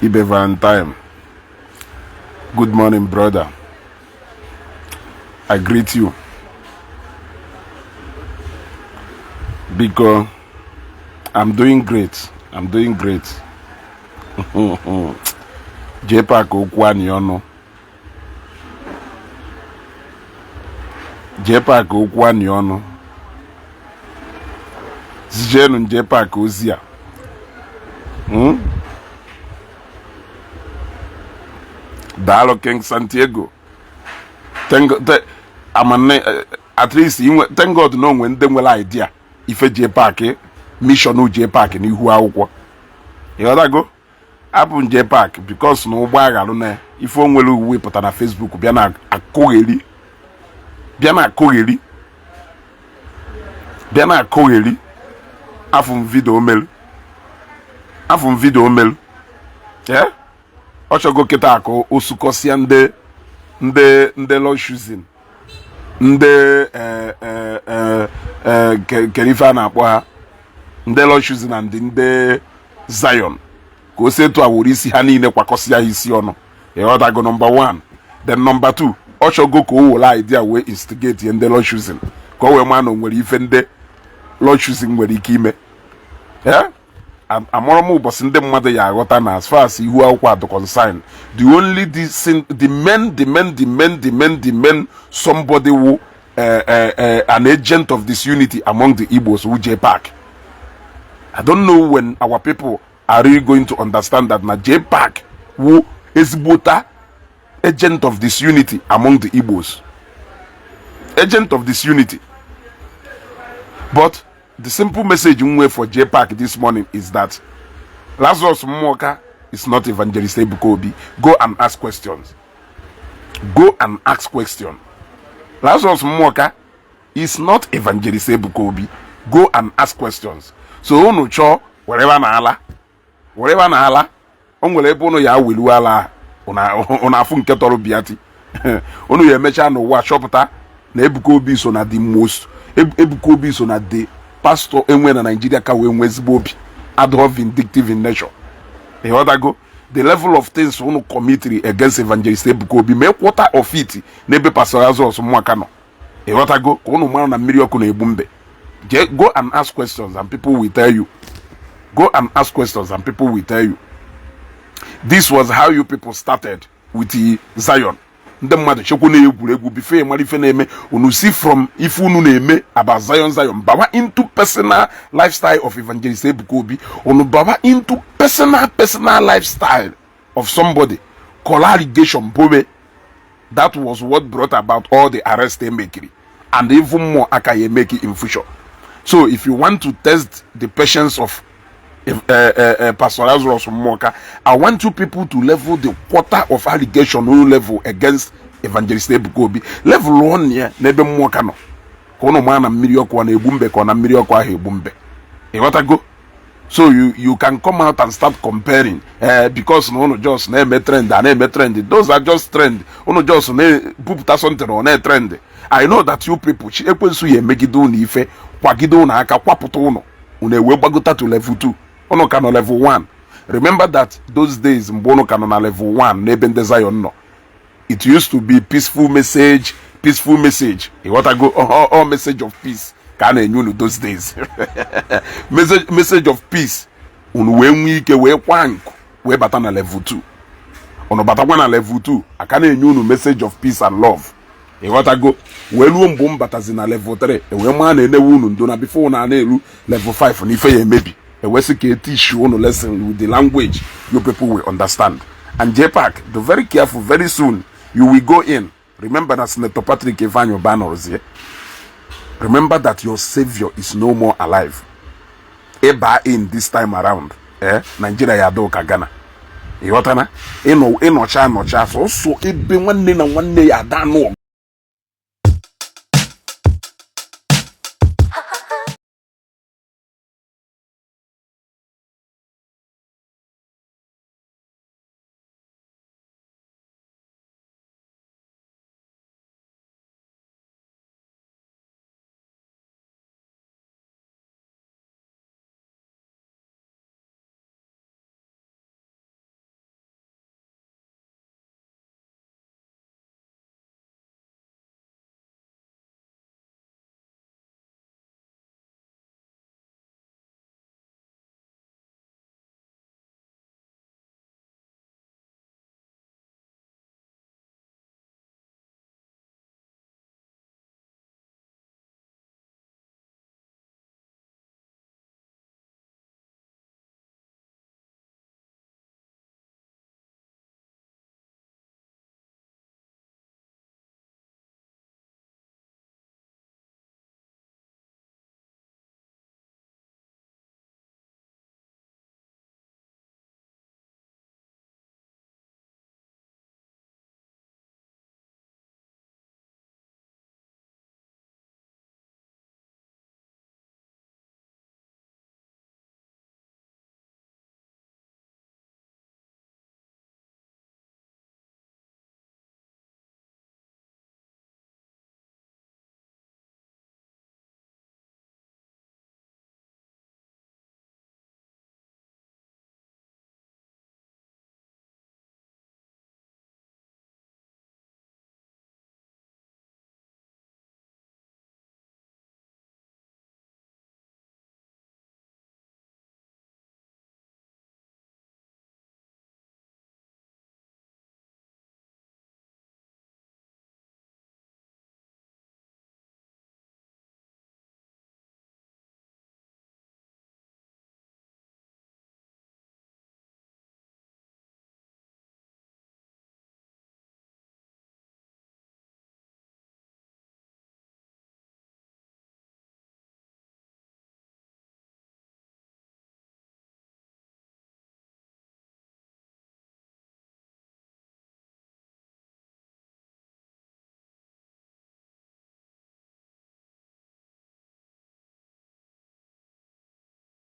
Ibe Valentine. Good morning, brother. I greet you. Biko, I'm doing great. I'm doing great. JPAC okwu anyị ọnụ. JPAC okwu anyị ọnụ. Zijenu JPAC ozi a. Daalụ King Santiago. Thank amanne at least inwe thank God na o nwe ndị nwere idea ife JPAC mission JPAC n'ihu akwụkwọ. Ịghọtago? Abụ m JPAC because na ụgbọ agharụ na ife o nwere uwe pụta na Facebook bịa na akụgheri bịa na akụgheri bịa na akụgheri afụ m video melu afụ m video melu ee ọ chọgo kịta ka o sukọsịa ndị ndị ndị Lord's Chosen ndị kere ife a na-akpọ ha ndị Lord's Chosen na ndị ndị Zion ka o si etu a were isi ha niile kwakọsịa ha isi ọnụ. Ịghọtago? Number 1. Then number 2, ọ chọgo ka o were idea wee instigate ndị Lord's Chosen ka o wee maa na o nwere ife ndị Lord's Chosen nwere ike ime. Amụrụ m ụbọchị ndị mmadụ ya aghọta na as far as ihu akwụkwọ adụ concern, the only the men the men the men the men the men somebody who an agent of disunity among the Igbos who JPAC. I don't know when our people are really going to understand that na JPAC wụ ezigbota agent of disunity among the Igbos, agent of disunity. But the simple message nwe for JPAC this morning is that Lazarus Muoka is not Evangelist Ebuka Obi. Go and ask questions. Go and ask questions. Lazarus Muoka is not Evangelist Ebuka Obi. Go and ask questions. So unu chọọ wherever na ala wherever na ala o nwere ebe unu ya awelu ala unu afụ nke tọrọ biati unu ya emecha n'ụwa chọpụta na Ebuka Obi so na the most Ebuka Obi so na the pastor enwe na Nigeria ka wee nwee ezigbo obi adịghọ vindictive in nature. Ịghọtago? The level of things unu committed against Evangelist Ebuka Obi mee quarter of it n'ebe Pastor Lazarus Muoka nọ. Ịghọtago? Ka unu mara na mmiri ọkụ na-egbu mbe. Go and ask questions and people will tell you. Go and ask questions and people will tell you. This was how you people started with the Zion. Ndị mmadụ chekwa na-egwuregwu before mara ife na-eme unu si from ife unu na-eme about Zion Zion bawa into personal lifestyle of Evangelist Ebuka Obi. Unu bawa into personal lifestyle of somebody call allegation bobe. That was what brought about all the arrest they make and even more aka ya make in future. So if you want to test the patience of Pastor Lazarus Muoka, I want you people to level the quarter of allegation no level against Evangelist Ebuka Obi. Level one ya n'ebe Muoka nọ ka unu maa na mmiri ọkụ ọ na-egbu mbe ka ọ na mmiri ọkụ ahụ egbu mbe. Ịghọtago? So you can come out and start comparing because na unu just na-eme trend a na-eme trend. Those are just trend. Unu just na-ebupụta something ọ na-trend. I know that you people chi ekwensu ya emegide unu ife kwagide unu aka kwapụta unu unu ewee gbagota to level 2. Unu ka nọ level 1. Remember that those days mgbe unu ka nọ na level 1 n'ebe ndị Zion nọ, it used to be peaceful message, peaceful message. Ịghọtago? All message of peace ka a na-enye unu those days. Message of peace. Unu wee nwee ike wee kwa nkụ wee bata na level 2. Unu batakwa na level 2 aka na-enye unu message of peace and love. Ịghọtago? Wee ruo mgbe m batazi na level 3 ewee maa na enewe unu ndo na before unu a na-eru level 5 na ife ya emebi ewesị ka etishi unu lesson with the language you people will understand. And JPAC, be very careful. Very soon you will go in. Remember that Senator Patrick Ifeanyi Ubah nọrọzie. Remember that your savior is no more alive. Ịba in this time around, Nigeria ya adị ụka Ghana. Ịghọtana? Ịnọcha anọcha sọsọ ebe nwanne na nwanne ya ada anụ.